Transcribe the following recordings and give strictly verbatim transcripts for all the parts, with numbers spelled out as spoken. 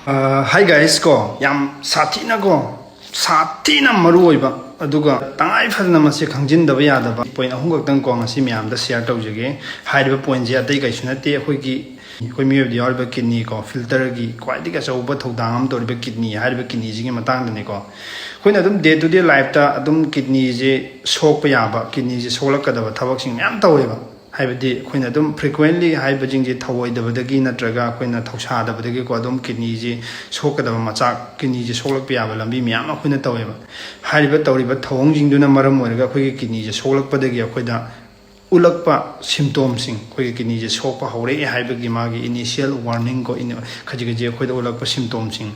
Hi guys ꯀꯣ, ꯌꯥꯝ ꯁꯥꯊꯤꯅ ꯀꯣ, ꯁꯥꯊꯤꯅ ꯃꯔꯨ ꯑꯣꯏꯕ, ꯑꯗꯨꯒ ꯇꯉꯥꯏ ꯐꯗꯅ ꯃꯁꯤ ꯈꯪꯖꯤꯟꯗꯕ ꯌꯥꯗꯕ point ꯑꯍꯨꯝ ꯈꯛꯇꯪ ꯀꯣ ꯉꯁꯤ ꯃꯌꯥꯝꯗ share ꯇꯧꯖꯒꯦ꯫ ꯍꯥꯏꯔꯤꯕ pointꯁꯦ ꯑꯇꯩ ꯀꯩꯁꯨ ꯅꯠꯇꯦ, ꯑꯩꯈꯣꯏꯒꯤ ꯑꯩꯈꯣꯏ ꯃꯤꯑꯣꯏꯕꯗ ꯌꯥꯎꯔꯤꯕ kidney ꯀꯣ, filterꯒꯤ ꯈ꯭ꯋꯥꯏꯗꯒꯤ ꯑꯆꯧꯕ ꯊꯧꯗꯥꯡ ꯑꯃ ꯇꯧꯔꯤꯕ kidney ꯍꯥꯏꯔꯤꯕ kidneyꯁꯤꯒꯤ ꯃꯇꯥꯡꯗꯅꯤꯀꯣ꯫ ꯑꯩꯈꯣꯏꯅ ꯑꯗꯨꯝ day to day lifeꯇ ꯑꯗꯨꯝ kidneyꯁꯦ ꯁꯣꯛꯄ ꯌꯥꯕ, kidneyꯁꯦ ꯁꯣꯛꯂꯛꯀꯗꯕ ꯊꯕꯛꯁꯤꯡ ꯃꯌꯥꯝ ꯇꯧꯋꯦꯕ꯫ ꯍꯥꯏꯕꯗꯤ ꯑꯩꯈꯣꯏꯅ ꯑꯗꯨꯝ frequently ꯍꯥꯏꯕꯁꯤꯡꯁꯦ ꯊꯧꯑꯣꯏꯗꯕꯗꯒꯤ ꯅꯠꯇ꯭ꯔꯒ ꯑꯩꯈꯣꯏꯅ ꯊꯧꯁꯥꯗꯕꯗꯒꯤꯀꯣ ꯑꯗꯨꯝ kidneyꯁꯦ ꯁꯣꯛꯀꯗꯕ ꯃꯆꯥꯛ, kidneyꯁꯦ ꯁꯣꯛꯂꯛꯄ ꯌꯥꯕ ꯂꯝꯕꯤ ꯃꯌꯥꯝ ꯑꯃ ꯑꯩꯈꯣꯏꯅ ꯇꯧꯋꯦꯕ꯫ ꯍꯥꯏꯔꯤꯕ ꯇꯧꯔꯤꯕ ꯊꯧꯑꯣꯡꯁꯤꯡꯗꯨꯅ ꯃꯔꯝ ꯑꯣꯏꯔꯒ ꯑꯩꯈꯣꯏꯒꯤ kidneyꯁꯦ ꯁꯣꯛꯂꯛꯄꯗꯒꯤ ꯑꯩꯈꯣꯏꯗ ꯎꯠꯂꯛꯄ symptomꯁꯤꯡ, ꯑꯩꯈꯣꯏꯒꯤ kidneyꯁꯦ ꯁꯣꯛꯄ ꯍꯧꯔꯛꯑꯦ ꯍꯥꯏꯕꯒꯤ ꯃꯥꯒꯤ initial warning ꯀꯣ, ꯏꯅ-, ꯈꯖꯤꯛ ꯈꯖꯤꯛ ꯑꯩꯈꯣꯏꯗ ꯎꯠꯂꯛꯄ symptomꯁꯤꯡ꯫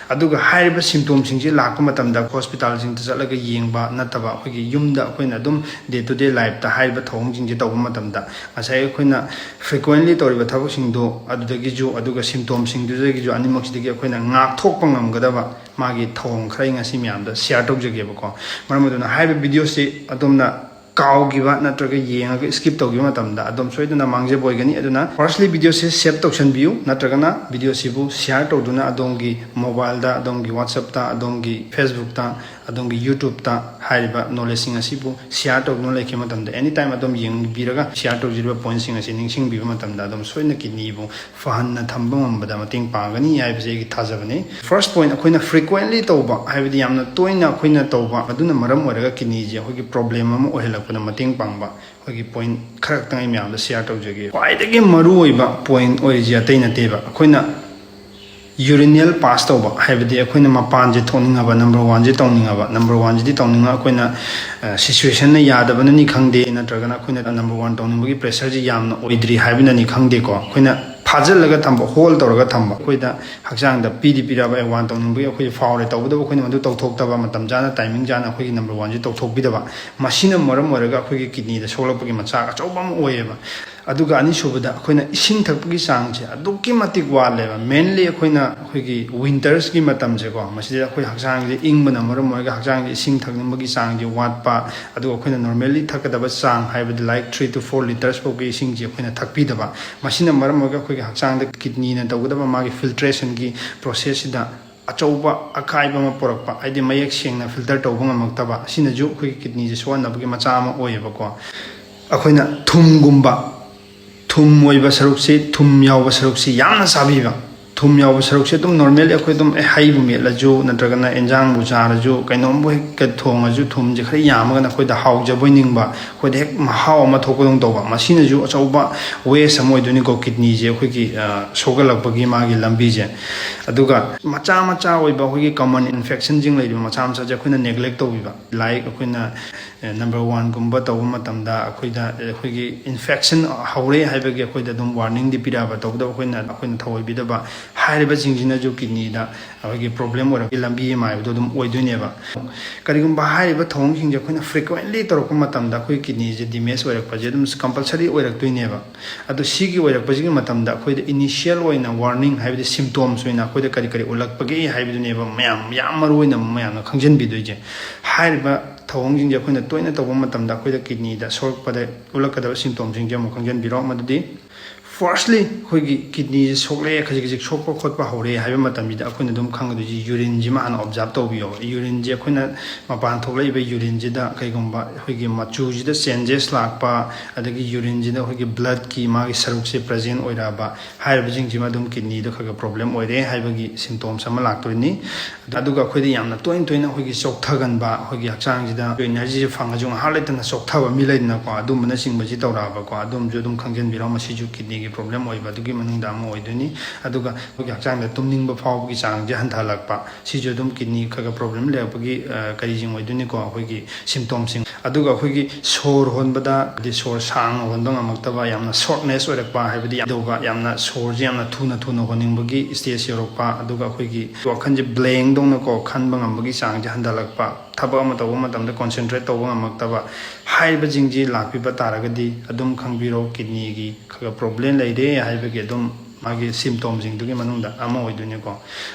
ꯑꯗꯨꯒ ꯍꯥꯏꯔꯤꯕ symptomꯁꯤꯡꯁꯤ ꯂꯥꯛꯄ ꯃꯇꯝꯗ hospitalꯁꯤꯡꯗ ꯆꯠꯂꯒ ꯌꯦꯡꯕ ꯅꯠꯇꯕ, ꯑꯩꯈꯣꯏꯒꯤ ꯌꯨꯝꯗ ꯑꯩꯈꯣꯏꯅ ꯑꯗꯨꯝ day to day lifeꯇ ꯍꯥꯏꯔꯤꯕ ꯊꯧꯑꯣꯡꯁꯤꯡꯁꯦ ꯇꯧꯕ ꯃꯇꯝꯗ ꯉꯁꯥꯏ ꯑꯩꯈꯣꯏꯅ frequently ꯇꯧꯔꯤꯕ ꯊꯕꯛꯁꯤꯡꯗꯣ ꯑꯗꯨꯗꯒꯤꯁꯨ, ꯑꯗꯨꯒ symptomꯁꯤꯡꯗꯨꯗꯒꯤꯁꯨ, ꯑꯅꯤꯃꯛꯁꯤꯗꯒꯤ ꯑꯩꯈꯣꯏꯅ ꯉꯥꯛꯊꯣꯛꯄ ꯉꯝꯒꯗꯕ ꯃꯥꯒꯤ ꯊꯧꯑꯣꯡ ꯈꯔ ꯑꯩ ꯉꯁꯤ ꯃꯌꯥꯝꯗ share ꯇꯧꯖꯒꯦꯕꯀꯣ꯫ ꯃꯔꯝ ꯑꯗꯨꯅ ꯍꯥꯏꯔꯤꯕ videoꯁꯤ ꯑꯗꯣꯝꯅ ꯀꯥꯎꯈꯤꯕ ꯅꯠꯇ꯭ꯔꯒ ꯌꯦꯡꯉꯒ skip ꯇꯧꯈꯤꯕ ꯃꯇꯝꯗ ꯑꯗꯣꯝ ꯁꯣꯏꯗꯅ ꯃꯥꯡꯖꯕ ꯑꯣꯏꯒꯅꯤ꯫ ꯑꯗꯨꯅ firstly videoꯁꯤ save ꯇꯧꯁꯟꯕꯤꯌꯨ, ꯅꯠꯇ꯭ꯔꯒꯅ videoꯁꯤꯕꯨ share ꯇꯧꯗꯨꯅ ꯑꯗꯣꯝꯒꯤ mobileꯗ, ꯑꯗꯣꯝꯒꯤ WhatsAppꯇ, ꯑꯗꯣꯝꯒꯤ Facebookꯇ, ꯑꯗꯣꯝꯒꯤ YouTubeꯇ ꯍꯥꯏꯔꯤꯕ knowledgeꯁꯤꯡ ꯑꯁꯤꯕꯨ share ꯇꯧꯗꯨꯅ ꯂꯩꯈꯤꯕ ꯃꯇꯝꯗ, anytime ꯑꯗꯣꯝ ꯌꯦꯡꯕꯤꯔꯒ share ꯇꯧꯖꯔꯤꯕ pointꯁꯤꯡ ꯑꯁꯤ ꯅꯤꯡꯁꯤꯡꯕꯤꯕ ꯃꯇꯝꯗ ꯑꯗꯣꯝ ꯁꯣꯏꯗꯅ kidneyꯕꯨ ꯐꯍꯟꯅ ꯊꯝꯕ ꯉꯝꯕꯗ ꯃꯇꯦꯡ ꯄꯥꯡꯒꯅꯤ ꯍꯥꯏꯕꯁꯦ ꯑꯩꯒꯤ ꯊꯥꯖꯕꯅꯤ꯫ First point, ꯑꯩꯈꯣꯏꯅ frequently ꯇꯧꯕ, ꯍꯥꯏꯕꯗꯤ ꯌꯥꯝꯅ ꯇꯣꯏꯅ ꯑꯩꯈꯣꯏꯅ ꯇꯧꯕ, ꯑꯗꯨꯅ ꯃꯔꯝ ꯑꯣꯏꯔꯒ kidneyꯁꯦ ꯑꯩꯈꯣꯏꯒꯤ problem ꯑꯃ ꯑꯣꯏꯍꯜꯂꯛꯄꯗ ꯃꯇꯦꯡ ꯄꯥꯡꯕ ꯑꯩꯈꯣꯏꯒꯤ point ꯈꯔ ꯈꯛꯇꯪ ꯑꯩ ꯃꯌꯥꯝꯗ share ꯇꯧꯖꯒꯦ꯫ ꯈ꯭ꯋꯥꯏꯗꯒꯤ ꯃꯔꯨꯑꯣꯏꯕ point ꯑꯣꯏꯔꯤꯁꯦ ꯑꯇꯩ ꯅꯠꯇꯦꯕ, ꯑꯩꯈꯣꯏꯅ urinal pass ꯇꯧꯕ, ꯍꯥꯏꯕꯗꯤ ꯑꯩꯈꯣꯏꯅ ꯃꯄꯥꯟꯁꯦ ꯊꯣꯛꯅꯤꯡꯉꯕ, number oneꯁꯦ ꯇꯧꯅꯤꯡꯉꯕ, number oneꯁꯤꯗꯤ ꯇꯧꯅꯤꯡꯉ ꯑꯩꯈꯣꯏꯅ, ꯑ, situationꯅ ꯌꯥꯗꯕꯅꯅꯤ ꯈꯪꯗꯦ, ꯅꯠꯇ꯭ꯔꯒꯅ ꯑꯩꯈꯣꯏꯅ number one ꯇꯧꯅꯤꯡꯕꯒꯤ pressureꯁꯤ ꯌꯥꯝꯅ ꯑꯣꯏꯗ꯭ꯔꯤ ꯍꯥꯏꯕꯅꯅꯤ ꯈꯪꯗꯦꯀꯣ, ꯑꯩꯈꯣꯏꯅ ꯐꯥꯖꯤꯜꯂꯒ ꯊꯝꯕ, hold ꯇꯧꯔꯒ ꯊꯝꯕ, ꯑꯩꯈꯣꯏꯗ ꯍꯛꯆꯥꯡꯗ ꯄꯤꯗꯤ ꯄꯤꯔꯛꯑꯕ, ꯑꯦ, one ꯇꯧꯅꯤꯡꯕꯒꯤ ꯑꯩꯈꯣꯏ ꯐꯥꯎꯔꯦ, ꯇꯧꯕꯇꯕꯨ ꯑꯩꯈꯣꯏꯅ ꯃꯗꯨ ꯇꯧꯊꯣꯛꯇꯕ, ꯃꯇꯝ ꯆꯥꯅ timing ꯆꯥꯅ ꯑꯩꯈꯣꯏꯒꯤ number oneꯁꯦ ꯇꯧꯊꯣꯛꯄꯤꯗꯕ, ꯃꯁꯤꯅ ꯃꯔꯝ ꯑꯣꯏꯔꯒ ꯑꯩꯈꯣꯏꯒꯤ kidneyꯗ ꯁꯣꯛꯂꯛꯄꯒꯤ ꯃꯆꯥꯛ ꯑꯆꯧꯕ ꯑꯃ ꯑꯣꯏꯌꯦꯕ꯫ ꯑꯗꯨꯒ ꯑꯅꯤꯁꯨꯕꯗ ꯑꯩꯈꯣꯏꯅ ꯏꯁꯤꯡ ꯊꯛꯄꯒꯤ ꯆꯥꯡꯁꯦ ꯑꯗꯨꯛꯀꯤ ꯃꯇꯤꯛ ꯋꯥꯠꯂꯦꯕ꯫ Mainly ꯑꯩꯈꯣꯏꯅ ꯑꯩꯈꯣꯏꯒꯤ wintersꯀꯤ ꯃꯇꯝꯁꯦꯀꯣ, ꯃꯁꯤꯗ ꯑꯩꯈꯣꯏ ꯍꯛꯆꯥꯡꯁꯦ ꯏꯪꯕꯅ ꯃꯔꯝ ꯑꯣꯏꯔꯒ ꯍꯛꯆꯥꯡꯁꯦ ꯏꯁꯤꯡ ꯊꯛꯅꯕꯒꯤ ꯆꯥꯡꯁꯦ ꯋꯥꯠꯄ, ꯑꯗꯨꯒ ꯑꯩꯈꯣꯏꯅ normally ꯊꯛꯀꯗꯕ ꯆꯥꯡ, ꯍꯥꯏꯕꯗꯤ like three to four litres ꯐꯥꯎꯒꯤ ꯏꯁꯤꯡꯁꯦ ꯑꯩꯈꯣꯏꯅ ꯊꯛꯄꯤꯗꯕ꯫ ꯃꯁꯤꯅ ꯃꯔꯝ ꯑꯣꯏꯔꯒ ꯑꯩꯈꯣꯏꯒꯤ ꯍꯛꯆꯥꯡꯗ kidneyꯅ ꯇꯧꯒꯗꯕ ꯃꯥꯒꯤ filtrationꯒꯤ processꯁꯤꯗ ꯑꯆꯧꯕ ꯑꯀꯥꯏꯕ ꯑꯃ ꯄꯨꯔꯛꯄ, ꯍꯥꯏꯗꯤ ꯃꯌꯦꯛ ꯁꯦꯡꯅ filter ꯇꯧꯕ ꯉꯝꯃꯛꯇꯕ, ꯑꯁꯤꯅꯁꯨ ꯑꯩꯈꯣꯏꯒꯤ kidneyꯁꯦ ꯁꯣꯛꯍꯟꯅꯕꯒꯤ ꯃꯆꯥꯛ ꯑꯃ ꯑꯣꯏꯌꯦꯕꯀꯣ꯫ ꯑꯩꯈꯣꯏꯅ ꯊꯨꯝꯒꯨꯝꯕ, ꯊꯨꯝ ꯑꯣꯏꯕ ꯁꯔꯨꯛꯁꯤ, ꯊꯨꯝ ꯌꯥꯎꯕ ꯁꯔꯨꯛꯁꯤ ꯌꯥꯝꯅ ꯆꯥꯕꯤꯕ꯫ ꯊꯨꯝ ꯌꯥꯎꯕ ꯁꯔꯨꯛꯁꯤ ꯑꯗꯨꯝ normally ꯑꯩꯈꯣꯏ ꯑꯗꯨꯝ, ꯑꯦ, ꯍꯩꯕꯨ ꯃꯦꯠꯂꯁꯨ ꯅꯠꯇ꯭ꯔꯒꯅ ꯑꯦꯟꯖꯥꯡꯕꯨ ꯆꯥꯔꯁꯨ, ꯀꯩꯅꯣꯝꯕꯨ ꯍꯦꯛ ꯊꯣꯡꯉꯁꯨ ꯊꯨꯝꯁꯦ ꯈꯔ ꯌꯥꯝꯃꯒꯅ ꯑꯩꯈꯣꯏꯗ ꯍꯥꯎꯖꯕꯣꯏ ꯅꯤꯡꯕ, ꯑꯩꯈꯣꯏꯗ ꯍꯦꯛ ꯃꯍꯥꯎ ꯑꯃ ꯊꯣꯛꯄꯗꯧꯅ ꯇꯧꯕ꯫ ꯃꯁꯤꯅꯁꯨ ꯑꯆꯧꯕ waste ꯑꯃ ꯑꯣꯏꯗꯣꯏꯅꯤꯀꯣ kidneyꯁꯦ ꯑꯩꯈꯣꯏꯒꯤ, ꯑ, ꯁꯣꯛꯍꯜꯂꯛꯄꯒꯤ ꯃꯥꯒꯤ ꯂꯝꯕꯤꯁꯦ꯫ ꯑꯗꯨꯒ ꯃꯆꯥ ꯃꯆꯥ ꯑꯣꯏꯕ ꯑꯩꯈꯣꯏꯒꯤ common infectionꯁꯤꯡ ꯂꯩꯔꯤꯕ ꯃꯆꯥ ꯃꯆꯥꯁꯦ ꯑꯩꯈꯣꯏꯅ neglect ꯇꯧꯕꯤꯕ꯫ Like ꯑꯩꯈꯣꯏꯅ number oneꯒꯨꯝꯕ ꯇꯧꯕ ꯃꯇꯝꯗ ꯑꯩꯈꯣꯏꯗ, ꯑꯩꯈꯣꯏꯒꯤ infection ꯍꯧꯔꯦ ꯍꯥꯏꯕꯒꯤ ꯑꯩꯈꯣꯏꯗ ꯑꯗꯨꯝ warningꯗꯤ ꯄꯤꯔꯛꯑꯕ, ꯇꯧꯕꯇꯕꯨ ꯑꯩꯈꯣꯏꯅ, ꯑꯩꯈꯣꯏꯅ ꯊꯧꯑꯣꯏꯕꯤꯗꯕ꯫ ꯍꯥꯏꯔꯤꯕꯁꯤꯡꯁꯤꯅꯁꯨ kidneyꯗ ꯑꯩꯈꯣꯏꯒꯤ problem ꯑꯣꯏꯔꯛꯄꯒꯤ ꯂꯝꯕꯤ ꯑꯃ ꯍꯥꯏꯕꯗꯣ ꯑꯗꯨꯝ ꯑꯣꯏꯗꯣꯏꯅꯦꯕ꯫ ꯀꯔꯤꯒꯨꯝꯕ ꯍꯥꯏꯔꯤꯕ ꯊꯧꯑꯣꯡꯁꯤꯡꯁꯦ ꯑꯩꯈꯣꯏꯅ frequently ꯇꯧꯔꯛꯄ ꯃꯇꯝꯗ ꯑꯩꯈꯣꯏ kidneyꯁꯦ damage ꯑꯣꯏꯔꯛꯄꯁꯦ ꯑꯗꯨꯝ compulsory ꯑꯣꯏꯔꯛꯇꯣꯏꯅꯦꯕ꯫ ꯑꯗꯣ ꯁꯤꯒꯤ ꯑꯣꯏꯔꯛꯄꯁꯤꯒꯤ ꯃꯇꯝꯗ ꯑꯩꯈꯣꯏꯗ initial ꯑꯣꯏꯅ warning, ꯍꯥꯏꯕꯗꯤ symptoms ꯑꯣꯏꯅ ꯑꯩꯈꯣꯏꯗ ꯀꯔꯤ ꯀꯔꯤ ꯎꯠꯂꯛꯄꯒꯦ ꯍꯥꯏꯕꯗꯨꯅꯦꯕ ꯃꯌꯥꯝ, ꯌꯥꯝ ꯃꯔꯨ ꯑꯣꯏꯅ ꯃꯌꯥꯝꯅ ꯈꯪꯖꯤꯟꯕꯤꯗꯣꯏꯁꯦ꯫ ꯍꯥꯏꯔꯤꯕ ꯊꯧꯑꯣꯡꯁꯤꯡꯁꯦ ꯑꯩꯈꯣꯏꯅ ꯇꯣꯏꯅ ꯇꯧꯕ ꯃꯇꯝꯗ ꯑꯩꯈꯣꯏꯗ kidneyꯗ ꯁꯣꯛꯂꯛꯄꯗ ꯎꯠꯂꯛꯀꯗꯕ symptomꯁꯤꯡꯁꯦ ꯑꯃꯨꯛ ꯈꯪꯖꯤꯟꯕꯤꯔꯣ꯫ ꯃꯗꯨꯗꯤ firstly ꯑꯩꯈꯣꯏꯒꯤ kidneyꯁꯦ ꯁꯣꯛꯂꯛꯑꯦ, ꯈꯖꯤꯛ ꯈꯖꯤꯛ ꯁꯣꯛꯄ ꯈꯣꯠꯄ ꯍꯧꯔꯛꯑꯦ ꯍꯥꯏꯕ ꯃꯇꯝꯁꯤꯗ ꯑꯩꯈꯣꯏꯅ ꯑꯗꯨꯝ ꯈꯪꯒꯗꯣꯏꯁꯦ urineꯁꯤꯃ ꯍꯥꯟꯅ observe ꯇꯧꯕꯤꯌꯣ꯫ Urineꯁꯦ ꯑꯩꯈꯣꯏꯅ ꯃꯄꯥꯟ ꯊꯣꯛꯂꯛꯏꯕ urineꯁꯤꯗ ꯀꯩꯒꯨꯝꯕ ꯑꯩꯈꯣꯏꯒꯤ ꯃꯆꯨꯁꯤꯗ changes ꯂꯥꯛꯄ, ꯑꯗꯒꯤ urineꯁꯤꯗ ꯑꯩꯈꯣꯏꯒꯤ bloodꯀꯤ ꯃꯥꯒꯤ ꯁꯔꯨꯛꯁꯦ present ꯑꯣꯏꯔꯛꯑꯕ, ꯍꯥꯏꯔꯤꯕꯁꯤꯡꯁꯤꯃ ꯑꯗꯨꯝ kidneyꯗ ꯈꯔ ꯈꯔ problem ꯑꯣꯏꯔꯦ ꯍꯥꯏꯕꯒꯤ symptoms ꯑꯃ ꯂꯥꯛꯇꯣꯏꯅꯤ꯫ ꯑꯗꯨꯒ ꯑꯩꯈꯣꯏꯗ ꯌꯥꯝꯅ ꯇꯣꯏꯅ ꯇꯣꯏꯅ ꯑꯩꯈꯣꯏꯒꯤ ꯆꯣꯛꯊꯒꯟꯕ, ꯑꯩꯈꯣꯏꯒꯤ ꯍꯛꯆꯥꯡꯁꯤꯗ energyꯁꯦ ꯐꯪꯉꯁꯨ ꯉꯥꯏꯍꯥꯛ ꯂꯩꯇꯅ ꯆꯣꯛꯊꯕ ꯃꯤ ꯂꯩꯗꯅꯀꯣ, ꯑꯗꯨꯝꯕꯅꯆꯤꯡꯕꯁꯤ ꯇꯧꯔꯛꯑꯕꯀꯣ, ꯑꯗꯨꯝꯁꯨ ꯑꯗꯨꯝ ꯈꯪꯖꯤꯟꯕꯤꯔꯣ꯫ ꯃꯁꯤꯁꯨ kidneyꯒꯤ problem ꯑꯣꯏꯕ ꯑꯗꯨꯒꯤ ꯃꯅꯨꯡꯗ ꯑꯃ ꯑꯣꯏꯗꯣꯏꯅꯤ꯫ ꯑꯗꯨꯒ ꯑꯩꯈꯣꯏꯒꯤ ꯍꯛꯆꯥꯡꯗ ꯇꯨꯝꯅꯤꯡꯕ ꯐꯥꯎꯕꯒꯤ ꯆꯥꯡꯁꯦ ꯍꯟꯊꯍꯜꯂꯛꯄ, ꯁꯤꯁꯨ ꯑꯗꯨꯝ kidney ꯈꯔ ꯈꯔ problem ꯂꯩꯔꯛꯄꯒꯤ, ꯑ, ꯀꯔꯤꯁꯤꯡ ꯑꯣꯏꯗꯣꯏꯅꯤꯀꯣ, ꯑꯩꯈꯣꯏꯒꯤ symptomꯁꯤꯡ꯫ ꯑꯗꯨꯒ ꯑꯩꯈꯣꯏꯒꯤ ꯁꯣꯔ ꯍꯣꯟꯕꯗ, ꯍꯥꯏꯗꯤ ꯁꯣꯔ ꯁꯥꯡꯅ ꯍꯣꯟꯕ ꯉꯝꯃꯛꯇꯕ, ꯌꯥꯝꯅ shortness ꯑꯣꯏꯔꯛꯄ, ꯍꯥꯏꯕꯗꯤ ꯌꯥꯝ ꯇꯧꯕ, ꯌꯥꯝꯅ ꯁꯣꯔꯁꯦ ꯌꯥꯝꯅ ꯊꯨꯅ ꯊꯨꯅ ꯍꯣꯟꯅꯤꯡꯕꯒꯤ stage ꯌꯧꯔꯛꯄ, ꯑꯗꯨꯒ ꯑꯩꯈꯣꯏꯒꯤ ꯋꯥꯈꯜꯁꯦ blank ꯗꯧꯅꯀꯣ ꯈꯟꯕ ꯉꯝꯕꯒꯤ ꯆꯥꯡꯁꯦ ꯍꯟꯊꯍꯜꯂꯛꯄ, ꯊꯕꯛ ꯑꯃ ꯇꯧꯕ ꯃꯇꯝꯗ concentrate ꯇꯧꯕ ꯉꯝꯃꯛꯇꯕ, ꯍꯥꯏꯔꯤꯕꯁꯤꯡꯁꯤ ꯂꯥꯛꯄꯤꯕ ꯇꯥꯔꯒꯗꯤ ꯑꯗꯨꯝ ꯈꯪꯕꯤꯔꯣ, ꯀꯤꯗꯅꯤꯒꯤ ꯈꯔ ꯈꯔ problem ꯂꯩꯔꯦ ꯍꯥꯏꯕꯒꯤ ꯑꯗꯨꯝ ꯃꯥꯒꯤ symptomꯁꯤꯡꯗꯨꯒꯤ ꯃꯅꯨꯡꯗ ꯑꯃ ꯑꯣꯏꯗꯣꯏꯅꯤꯀꯣ꯫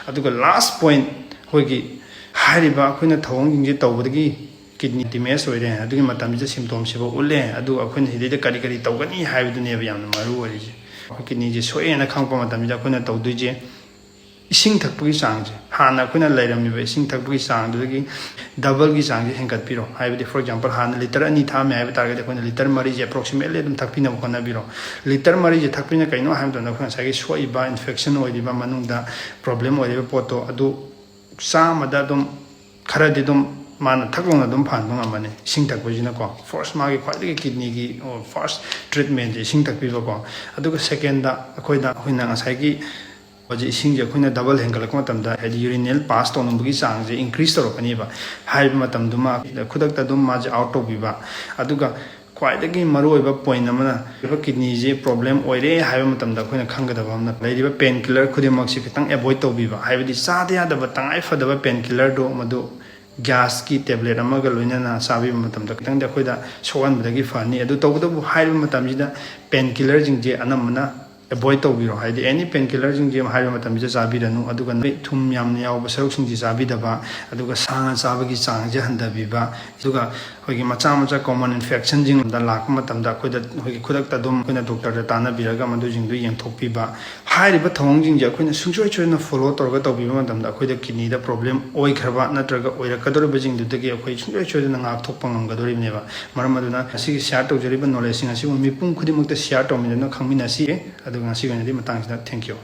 ꯑꯗꯨꯒ last point, ꯑꯩꯈꯣꯏꯒꯤ ꯍꯥꯏꯔꯤꯕ ꯑꯩꯈꯣꯏꯅ ꯊꯧꯑꯣꯡꯁꯤꯡꯁꯦ ꯇꯧꯕꯗꯒꯤ kidney damage ꯑꯣꯏꯔꯦ, ꯑꯗꯨꯒꯤ ꯃꯇꯝꯁꯤꯗ symptomꯁꯤꯐꯥꯎ ꯎꯠꯂꯦ, ꯑꯗꯨꯒ ꯑꯩꯈꯣꯏꯅ ꯁꯤꯗꯩꯗ ꯀꯔꯤ ꯀꯔꯤ ꯇꯧꯒꯅꯤ ꯍꯥꯏꯕꯗꯨꯅꯦꯕ ꯌꯥꯝꯅ ꯃꯔꯨ ꯑꯣꯏꯔꯤꯁꯦ꯫ ꯑꯩꯈꯣꯏ kidneyꯁꯦ ꯁꯣꯛꯑꯦꯅ ꯈꯪꯉꯛꯄ ꯃꯇꯝꯁꯤꯗ ꯑꯩꯈꯣꯏꯅ ꯇꯧꯗꯣꯏꯁꯦ, ꯏꯁꯤꯡ ꯊꯛꯄꯒꯤ ꯆꯥꯡꯁꯦ, ꯍꯥꯟꯅ ꯑꯩꯈꯣꯏꯅ ꯂꯩꯔꯝꯃꯤꯕ ꯏꯁꯤꯡ ꯊꯛꯄꯒꯤ ꯆꯥꯡꯗꯨꯗꯒꯤ doubleꯒꯤ ꯆꯥꯡꯁꯦ ꯍꯦꯟꯒꯠꯄꯤꯔꯣ꯫ ꯍꯥꯏꯕꯗꯤ, for example, ꯍꯥꯟꯅ litre ꯑꯅꯤ ꯊꯛꯑꯝꯃꯦ ꯍꯥꯏꯕ ꯇꯥꯔꯒꯗꯤ, ꯑꯩꯈꯣꯏꯅ litre ꯃꯔꯤꯁꯦ approximately ꯑꯗꯨꯝ ꯊꯛꯄꯤꯅꯕ ꯍꯣꯠꯅꯕꯤꯔꯣ꯫ Litre ꯃꯔꯤꯁꯦ ꯊꯛꯄꯁꯤꯅ ꯀꯩꯅꯣ ꯍꯥꯏꯕ ꯃꯇꯝꯗ, ꯑꯩꯈꯣꯏ ꯉꯁꯥꯏꯒꯤ ꯁꯣꯛꯏꯕ, infection ꯑꯣꯏꯔꯤꯕ, ꯃꯅꯨꯡꯗ problem ꯑꯣꯏꯔꯤꯕ ꯄꯣꯠꯇꯣ ꯑꯗꯨ ꯆꯥꯝꯃꯗ ꯑꯗꯨꯝ ꯈꯔꯗꯤ ꯑꯗꯨꯝ ꯃꯥꯅ ꯊꯛ ꯂꯥꯎꯅ ꯑꯗꯨꯝ ꯐꯍꯟꯕ ꯉꯝꯃꯅꯤ, ꯏꯁꯤꯡ ꯊꯛꯄꯁꯤꯅꯀꯣ꯫ First, ꯃꯥꯒꯤ ꯈ꯭ꯋꯥꯏꯗꯒꯤ kidneyꯒꯤ, ꯑꯣ, first treatmentꯁꯦ ꯏꯁꯤꯡ ꯊꯛꯄꯤꯕꯀꯣ꯫ ꯑꯗꯨꯒ secondꯗ ꯑꯩꯈꯣꯏꯗ, ꯑꯩꯈꯣꯏꯅ ꯉꯁꯥꯏꯒꯤ ꯍꯧꯖꯤꯛ ꯏꯁꯤꯡꯁꯦ ꯑꯩꯈꯣꯏꯅ double ꯍꯦꯟꯒꯠꯂꯛꯄ ꯃꯇꯝꯗ, ꯍꯥꯏꯗꯤ urinal pass ꯇꯧꯅꯤꯡꯕꯒꯤ ꯆꯥꯡꯁꯦ increase ꯇꯧꯔꯛꯀꯅꯤꯕ꯫ ꯍꯥꯏꯔꯤꯕ ꯃꯇꯝꯗꯨꯃ ꯈꯨꯗꯛꯇ ꯑꯗꯨꯝ ꯃꯥꯁꯦ out ꯇꯧꯕꯤꯕ꯫ ꯑꯗꯨꯒ ꯈ꯭ꯋꯥꯏꯗꯒꯤ ꯃꯔꯨꯑꯣꯏꯕ point ꯑꯃꯅ, ꯂꯩꯔꯤꯕ kidneyꯁꯦ problem ꯑꯣꯏꯔꯦ ꯍꯥꯏꯕ ꯃꯇꯝꯗ ꯑꯩꯈꯣꯏꯅ ꯈꯪꯒꯗꯕ ꯑꯃꯅ, ꯂꯩꯔꯤꯕ pain killer ꯈꯨꯗꯤꯡꯃꯛꯁꯦ ꯈꯤꯇꯪ avoid ꯇꯧꯕꯤꯕ, ꯍꯥꯏꯕꯗꯤ ꯆꯥꯗ ꯌꯥꯗꯕ ꯇꯉꯥꯏ ꯐꯗꯕ pain killerꯗꯣ ꯃꯗꯨ gasꯀꯤ tablet ꯑꯃꯒ ꯂꯣꯏꯅꯅ ꯆꯥꯕꯤꯕ ꯃꯇꯝꯗ ꯈꯤꯇꯪꯗꯤ ꯑꯩꯈꯣꯏꯗ ꯁꯣꯛꯍꯟꯕꯗꯒꯤ ꯐꯅꯤ꯫ ꯑꯗꯨ ꯇꯧꯕꯇꯕꯨ ꯍꯥꯏꯔꯤꯕ ꯃꯇꯝꯁꯤꯗ pain killerꯁꯤꯡꯁꯦ ꯑꯅꯝꯕꯅ avoid ꯇꯧꯕꯤꯔꯣ, ꯍꯥꯏꯗꯤ any pain killerꯁꯤꯡꯁꯦ ꯍꯥꯏꯔꯤꯕ ꯃꯇꯝꯁꯤꯗ ꯆꯥꯕꯤꯔꯅꯨ꯫ ꯑꯗꯨꯒ ꯅꯣꯏ ꯊꯨꯝ ꯌꯥꯝꯅ ꯌꯥꯎꯕ ꯁꯔꯨꯛꯁꯤꯡꯁꯤ ꯆꯥꯕꯤꯗꯕ, ꯑꯗꯨꯒ ꯁꯥ ꯉꯥ ꯆꯥꯕꯒꯤ ꯆꯥꯡꯁꯦ ꯍꯟꯊꯕꯤꯕ, ꯑꯗꯨꯒ ꯑꯩꯈꯣꯏꯒꯤ ꯃꯆꯥ ꯃꯆꯥ common infectionꯁꯤꯡꯗ ꯂꯥꯛꯄ ꯃꯇꯝꯗ ꯑꯩꯈꯣꯏꯗ, ꯑꯩꯈꯣꯏꯒꯤ ꯈꯨꯗꯛꯇ ꯑꯗꯨꯝ ꯑꯩꯈꯣꯏꯅ doctorꯗ ꯇꯥꯟꯅꯕꯤꯔꯒ ꯃꯗꯨꯁꯤꯡꯗꯨ ꯌꯦꯡꯊꯣꯛꯄꯤꯕ꯫ ꯍꯥꯏꯔꯤꯕ ꯊꯧꯑꯣꯡꯁꯤꯡꯁꯦ ꯑꯩꯈꯣꯏꯅ ꯁꯨꯡꯁꯣꯏ ꯁꯣꯏꯗꯅ follow ꯇꯧꯔꯒ ꯇꯧꯕꯤꯕ ꯃꯇꯝꯗ ꯑꯩꯈꯣꯏꯗ kidneyꯗ problem ꯑꯣꯏꯈ꯭ꯔꯕ ꯅꯠꯇ꯭ꯔꯒ ꯑꯣꯏꯔꯛꯀꯗꯧꯔꯤꯕꯁꯤꯡꯗꯨꯗꯒꯤ ꯑꯩꯈꯣꯏ ꯁꯨꯡꯁꯣꯏ ꯁꯣꯏꯗꯅ ꯉꯥꯛꯊꯣꯛꯄ ꯉꯝꯒꯗꯧꯔꯤꯕꯅꯦꯕ꯫ ꯃꯔꯝ ꯑꯗꯨꯅ ꯉꯁꯤꯒꯤ share ꯇꯧꯖꯔꯤꯕ knowledgeꯁꯤꯡ ꯑꯁꯤꯕꯨ ꯃꯤꯄꯨꯝ ꯈꯨꯗꯤꯡꯃꯛꯇ share ꯇꯧꯃꯤꯟꯅꯗꯨꯅ ꯈꯪꯃꯤꯟꯅꯁꯤ꯫ ꯑꯗꯨꯒ ꯉꯁꯤꯒꯤ ꯑꯣꯏꯅꯗꯤ ꯃꯇꯥꯡꯁꯤꯗ thank you꯫